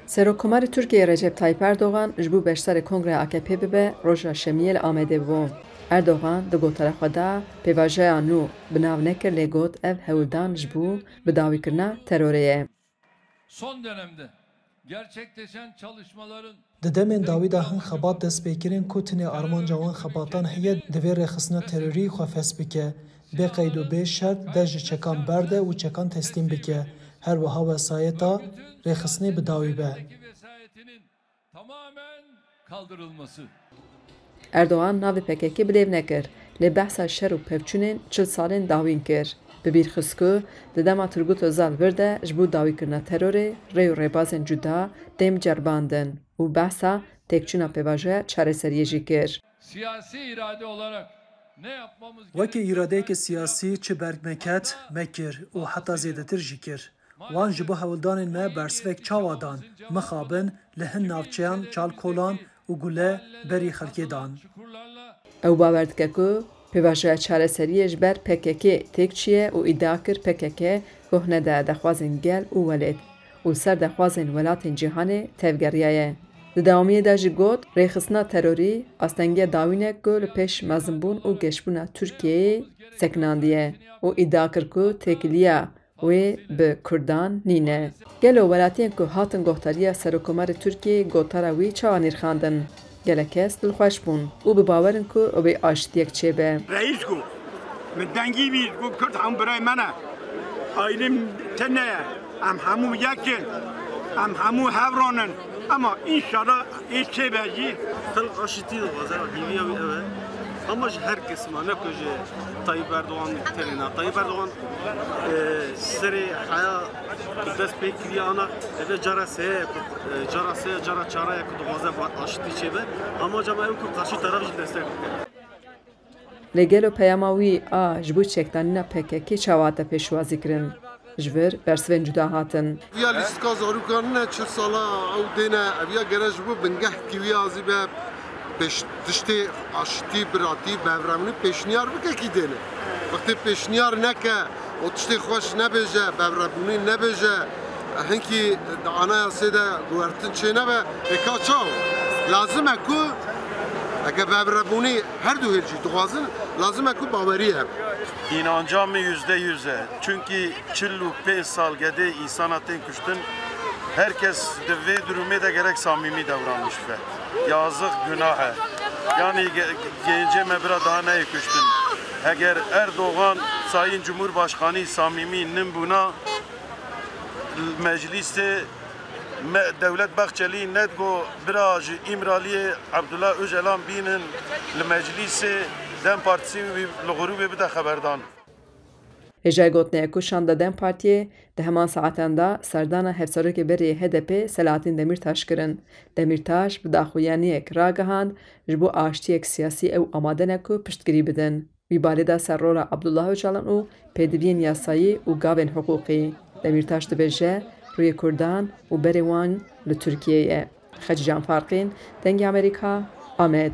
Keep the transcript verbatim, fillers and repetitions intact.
Serokkomarê Tirkiyeyê Recep Tayyip Erdogan ji bo beşdarê Kongreya A K P bibe, roja Şemiyê li Amedê bû. Erdogan di gotara xwe de pêvajoya nû bi nav nekir, lê got ev hewldan ji bo bidawîkirina terorê ye. Son dönemde gerçekleşen çalışmaların Di demên dawî de hin xebat dest pê kirin ku tenê armanca wan xebatan heye, divê rêxistina terorî xwe fes bike, bê qeyd û bê şert dest ji çekan berde û çekan teslîm bike, her wiha wesayeta rêxistinê bi dawî be. Vesayetinin tamamen kaldırılması. Erdogan navê P K K bilêv nekir, lê behsa şer û pevçûnên çil salên dawîn kir. Bi bîr xist ku di dema Turgut Özal vir de ji bo dawîkirina terorê rê û rêbazên cuda tên ceribandin û behsa têkçûna pêvajoya çareseriyê jî kir. Siyasi irade olarak ne yapmamız Wekî îradeyeke siyasî çi berg me ket, me kir û heta zêdetir jî kir. Wan ji bo hewldanên me bersivek çawa dan? Mixabin li hin navçeyan çal kolan û gule berî xelkê dan. Ew bawer dike ku pêvajoya çareseriyê ji ber P K K têk çûye û îdia kir P K K goh nede dexwazên gel û welêt û li ser dexwazên welatên cîhanê tevgeriyaye. Di dewamiyê de jî got, rêxistina terorî astengiya dawîn e ku li pêş mezinbûn û geşbûna Tirkiyeyê sekinandiye û îdia kir ku têkiliya wê bi Kurdan nîne. Gelo welatiyên ku hatin guhdariya Serokkomarê Tirkiyeyê gotara wî çawa nirxandin? Gelek kes dilxweş bûn û bi bawer in ku wê aştiyek çêbe. Reîs got, min dengî bîst got, Kurd hemû birayê me ne. Aîlî te ne ye. Em hemû yek in. Em hemû hevran in. Ema înşallah ê çêbe jî. Xelk aşitî dixwaze, hêviya wî ew e. Ama ji her kes ma, ne ku ji Tayyip Erdogan tenê ne. Tayyip Erdogan, e, serê heya ku dest pê kiriye ana, eve cara seye ku, e, cara seye, cara çara ye ku dixwaze bi aşitî çêbe. Ama cama ew ku karşî taraf jî destek bike. Lê gelo peyama wî a ji bo çekdanîna P K K çawa hate pêşwazîkirin? Ji vir bersivên cuda hatin. Viya lîstika zarokan ne çil sala ew dêne, ev ya gere ji bo bingehkî wî azî be, pêş tiştê aştî, biratî, bevremî pêşniyar bike kî dêne. Wextê pêşniyar neke, û tiştê xweş nebêje, bevremî nebêje, hinkî di anayasê de guhertin çênebe, ê ka çawa? Lazim e ku eke bevremî her du hêl jî dixwazin, lazim e ku bawerî hebe. İnanca min yüzde yüz e. Çünkü çil û pênc sal gedê însana tên kuştin. Herkes di vê durumê de gerek samîmî davranmiş be. Yazık, günah e. Yani ge-, gencê me bira daha neyê kuştin. Eger Erdogan, Sayın Cumhurbaşkanı samîmî nimbûna, meclisê me, Dewlet Bahçelî nedgo bira ji Îmraliyê Abdullah Ocalan bînin li meclîsê DEM Partîsî wî li grûbê bide xeberdan. Hêjayî gotinê ye ku şanda DEM Partiyê di heman saetan de serdana hevserokê berê H D P Selahattin Demirtaş kirin. Demirtaş bi daxuyaniyek ragihand, ji bo aştiyek siyasî ew amade ne ku piştgirî bidin. Wî balê da ser rola Abdullah Ocalan û pêdiviyên yasayî û gavên hiqûqî. Demîrtaş dibêje, rûyê Kurdan û berê wan li Tirkiyeyê ye. Xecîcan Farqîn, Dengê Amerîka, Amed.